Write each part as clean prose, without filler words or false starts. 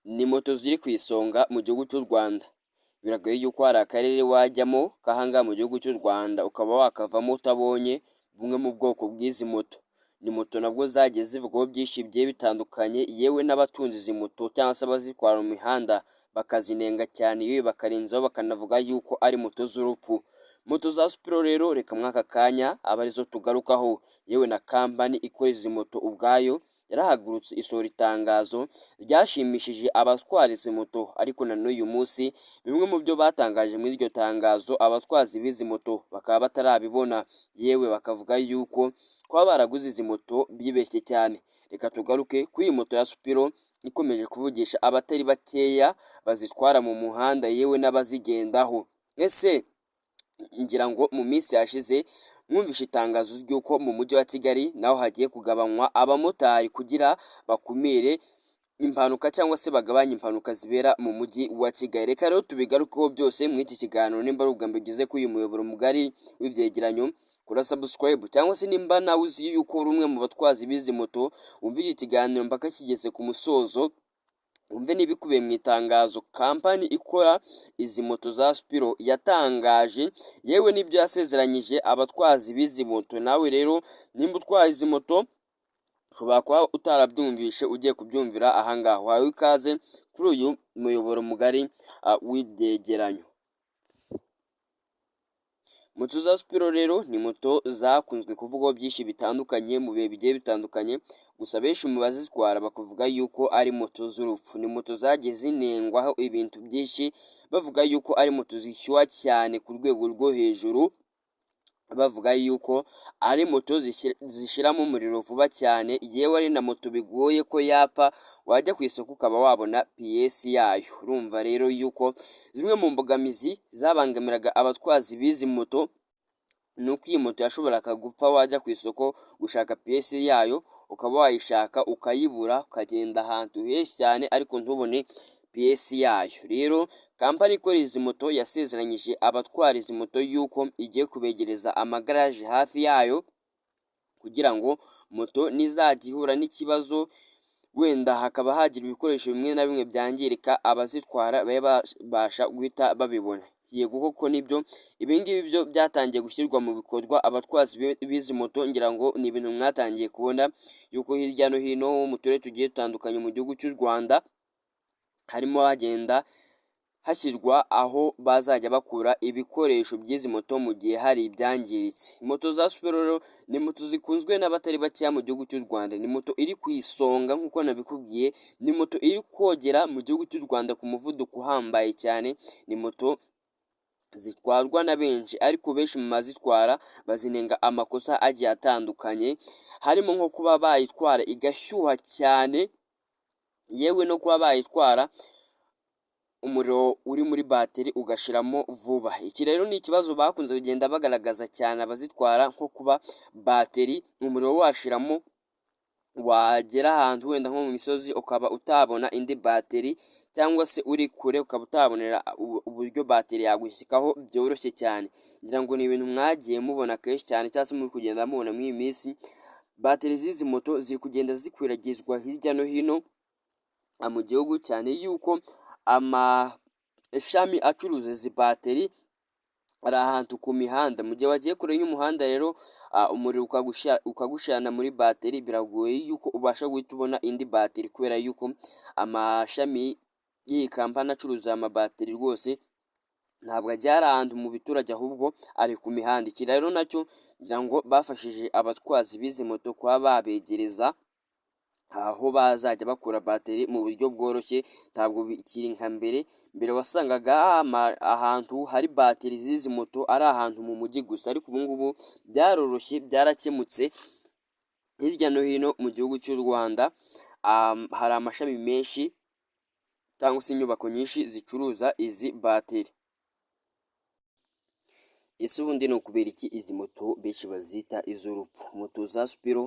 Ni moto ziri ku isonga mu gihugu cy'u Rwanda. Biragoye yuko hari akarere wajyamo k'ahangaha mu gihugu cy'u Rwanda ukaba wakavamo utabonye bumwe mu bwoko bw'izi moto. Ni moto nabwo zagiye zivugwaho byinshi bigiye bitandukanye, yewe n'abatunze izi moto cyangwa se abazitwara mu mihanda bakazinenga cyane, yewe bakarenzaho bakanavuga yuko ari moto z'urupfu. Moto za Spiro rero reka muri aka kanya abe arizo tugarukaho, yewe na kampani ikora izi moto ubwayo yarahagurutse isohora itangazo ryashimishije abatwara izi moto, ariko na n'uyu munsi bimwe mu byo batangaje muri iryo tangazo abatwazi b'izi moto bakaba batarabibona, yewe bakavuga yuko kuba baraguze izi moto bibeshye cyane. Reka tugaruke kuri iyi moto ya Spiro ikomeje kuvugisha abatari bakeya bazitwara mu muhanda yewe n'abazigendaho. Ese ngira ngo mu minsi yashize mwumvishe itangazo ry'uko mu mujyi wa Kigali naho hagiye kugabanywa abamotari kugira bakumire impanuka cyangwa se bagabanye impanuka zibera mu mujyi wa Kigali. Reka rero tubigarukeho byose muri iki kiganiro. Nimba ari ubwa mbere ugeze kuri uyu muyoboro mugari w'ibyegeranyo, kora subscribe, cyangwa se nimba nawe uzi yuko uri umwe mu batwazi b'izi moto, wumve iki kiganiro mpaka kigeze ku musozo, wumve n'ibikubiye mu itangazo kampani ikora izi moto za Spiro yatangaje, yewe n'ibyo yasezeranyije abatwazi b'izi moto. Nawe rero nimba utwaye izi moto ushobora kuba utarabyumvishe, ugiye kubyumvira ahangaha. Wawe ikaze kuri uyu muyoboro mugari w'ibyegeranyo. Moto za Spiro rero ni moto zakunzwe kuvugwaho byinshi bitandukanye mu bihe bigiye bitandukanye, gusa benshi mu bazitwara bakavuga yuko ari moto z'urupfu. Ni moto zagiye zinengwaho ibintu byinshi, bavuga yuko ari moto zishyuha cyane ku rwego rwo hejuru, bavuga yuko ari moto zishiramo umuriro vuba cyane, yewe ari na moto bigoye ko yapfa, wajya ku isoko ukaba wabona piyesi yayo. Urumva rero yuko zimwe mu mbogamizi zabangamiraga abatwazi b'izi moto ni uko iyi moto yashoboraga gupfa, wajya ku isoko gushaka piyesi yayo ukaba wayishaka ukayibura, ukagenda ahantu henshi cyane ariko ntubone piyesi yayo. Rero kampani ikora izi moto yasezeranyije abatwara izi moto yuko igiye kubegereza amagaraje hafi yayo, kugira ngo moto nizajya ihura n'ikibazo, wenda hakaba hagira ibikoresho bimwe na bimwe byangirika, abazitwara babe babasha guhita babibona. Yego koko nibyo, ibi ngibi byo byatangiye gushyirwa mu bikorwa. Abatwazi b'izi moto ngira ngo ni ibintu mwatangiye kubona yuko hirya no hino mu turere tugiye dutandukanye mu gihugu cy'u Rwanda harimo hagenda hashyirwa aho bazajya bakura ibikoresho by'izi moto mu gihe hari ibyangiritse. Moto za Spiro rero ni moto zikunzwe n'abatari bakeya mu gihugu cy'u Rwanda. Ni moto iri ku isonga nk'uko nabikubwiye, ni moto iri kogera mu gihugu cy'u Rwanda ku muvuduko uhambaye cyane. Ni moto zitwarwa na benshi, ariko benshi mu bazitwara bazinenga amakosa agiye atandukanye, harimo nko kuba bayitwara igashyuha cyane, yewe no kuba bayitwara umuriro uri muri bateri ugashiramo vuba. Iki rero ni ikibazo bakunze kugenda bagaragaza cyane abazitwara, nko kuba bateri umuriro washiramo, wagera ahantu wenda nko mu misozi ukaba utabona indi bateri, cyangwa se uri kure ukaba utabonera uburyo bateri yagushyikaho byoroshye cyane. Ngira ngo ni ibintu mwagiye mubona kenshi cyane, cyangwa se muri kugenda mubona muri iyi minsi. Bateri z'izi moto ziri kugenda zikwiragizwa hirya no hino mu gihugu, cyane yuko amashami acuruza izi bateri ari ahantu ku mihanda. Mu gihe wagiye kure y'umuhanda rero, umuriro ukagushirana muri bateri, biragoye yuko ubasha guhita ubona indi bateri, kubera yuko amashami y'iyi kampani acuruza aya mabateri rwose ntabwo agiye ari ahantu mu biturage, ahubwo ari ku mihanda. Iki rero nacyo ngira ngo bafashije abatwazi b'izi moto kuba babegereza aho bazajya bakura bateri mu buryo bworoshye. Ntabwo bikiri nka mbere. Mbere wasangaga ahantu hari bateri z'izi moto ari ahantu mu mujyi gusa, ariko ubu ngubu byaroroshye, byarakemutse. Hirya no hino mu gihugu cy'u Rwanda hari amashami menshi cyangwa se inyubako nyinshi zicuruza izi bateri. Ese ubundi ni ukubera iki izi moto benshi bazita iz'urupfu? Moto za Spiro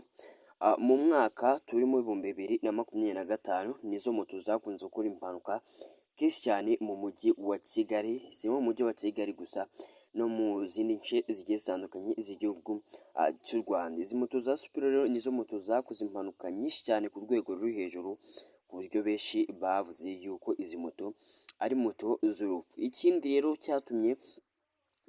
mu mwaka turimo 2025 nizo moto zakunze gukora impanuka kenshi cyane mu mujyi wa Kigali. Si mu mujyi wa Kigali gusa, no mu zindi nce zigiye zitandukanye z'igihugu cy'u Rwanda. Izi moto za Spiro rero nizo moto zakoze impanuka nyinshi cyane ku rwego ruri hejuru. ku buryo benshi bavuze yuko izi moto ari moto z'urupfu. Ikindi rero cyatumye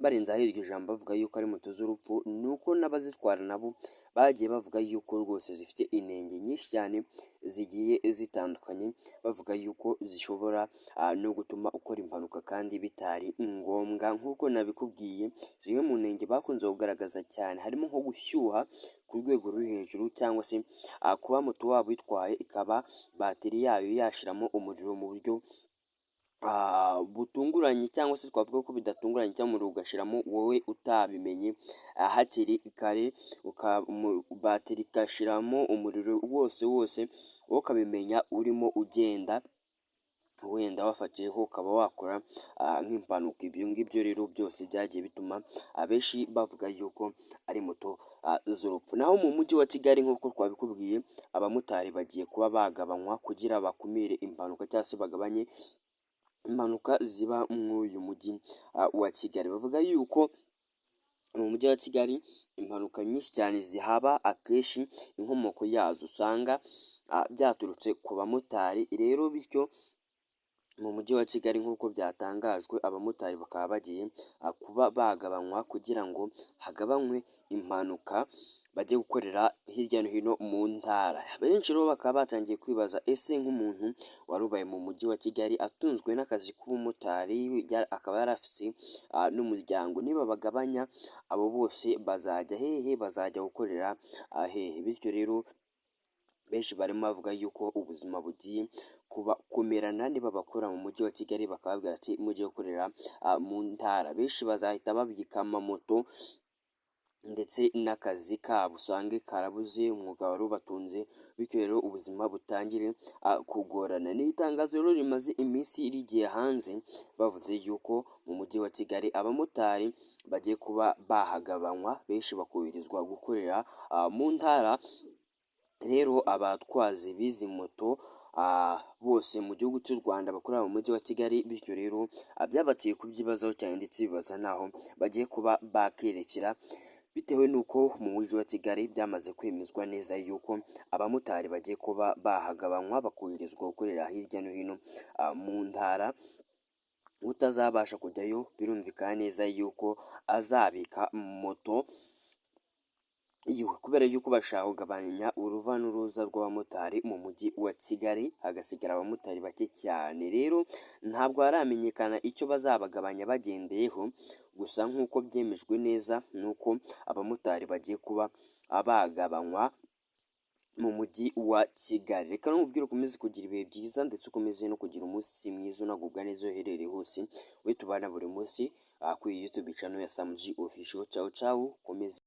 barenzaho iryo jambo bavuga yuko ari moto z'urupfu, ni uko n'abazitwara nabo bagiye bavuga yuko rwose zifite inenge nyinshi cyane zigiye zitandukanye, bavuga yuko zishobora no gutuma ukora impanuka kandi bitari ngombwa. Nk'uko nabikubwiye, zimwe mu nenge bakunze kugaragaza cyane harimo nko gushyuha ku rwego ruri hejuru, cyangwa se kuba moto waba uyitwaye ikaba bateri yayo yashiramo umuriro mu buryo butunguranye, cyangwa se twavuga ko bidatunguranye, cyangwa umuriro ugashiramo wowe utabimenye hakiri kare, bateri igashiramo umuriro wose wose, wowe ukabimenya urimo ugenda, wenda wafatiyeho ukaba wakora nk'impanuka. Ibyo ngibyo rero byose byagiye bituma abenshi bavuga yuko ari moto z'urupfu. Naho mu mujyi wa Kigali, nk'uko twabikubwiye, abamotari bagiye kuba bagabanywa kugira bakumire impanuka cyangwa se bagabanye impanuka ziba muri uyu mujyi wa Kigali. Bavuga yuko mu mujyi wa Kigali impanuka nyinshi cyane zihaba, akenshi inkomoko yazo usanga byaturutse ku bamotari. Rero bityo mu mujyi wa Kigali, nk'uko byatangajwe, abamotari bakaba bagiye kuba bagabanywa kugira ngo hagabanywe impanuka, bajye gukorera hirya no hino mu ntara. Benshi rero bakaba batangiye kwibaza: ese nk'umuntu wari ubaye mu mujyi wa Kigali atunzwe n'akazi k'ubumotari, akaba yari afite n'umuryango, nibabagabanya abo bose bazajya hehe, bazajya gukorera hehe? Bityo rero benshi barimo bavuga yuko ubuzima bugiye kubakomerana nibabakura mu mujyi wa Kigali bakababwira ati mujye gukorera mu ntara. Benshi bazahita babika amamoto ndetse n'akazi kabo usange karabuze, umwuga wari ubatunze, bityo rero ubuzima butangire kugorana. Ni itangazo rero rimaze iminsi rigiye hanze, bavuze yuko mu mujyi wa Kigali abamotari bagiye kuba bahagabanywa, benshi bakoherezwa gukorera mu ntara. Rero abatwazi b'izi moto bose mu gihugu cy'u Rwanda bakorera mu mujyi wa Kigali, bityo rero byabateye kubyibazaho cyane, ndetse bibaza n'aho bagiye kuba bakerekera, bitewe n'uko mu mujyi wa Kigali byamaze kwemezwa neza yuko abamotari bagiye kuba bahagabanywa, bakoherezwa gukorera hirya no hino mu ntara. Utazabasha kujyayo birumvikana neza yuko azabika moto yiwe, kubera yuko bashaka kugabanya uruva n'uruza rw'abamotari mu mujyi wa Kigali, hagasigara abamotari bake cyane. Rero ntabwo haramenyekana icyo bazabagabanya bagendeyeho, gusa nk'uko byemejwe neza ni uko abamotari bagiye kuba bagabanywa mu mujyi wa Kigali. Reka nkubwire ukomeze kugira ibihe byiza, ndetse ukomeze no kugira umunsi mwiza, unagubwa neza aho uherereye hose, we tubana buri munsi kuri YouTube channel ya Samuji Official. Ciao ciao, ukomeze.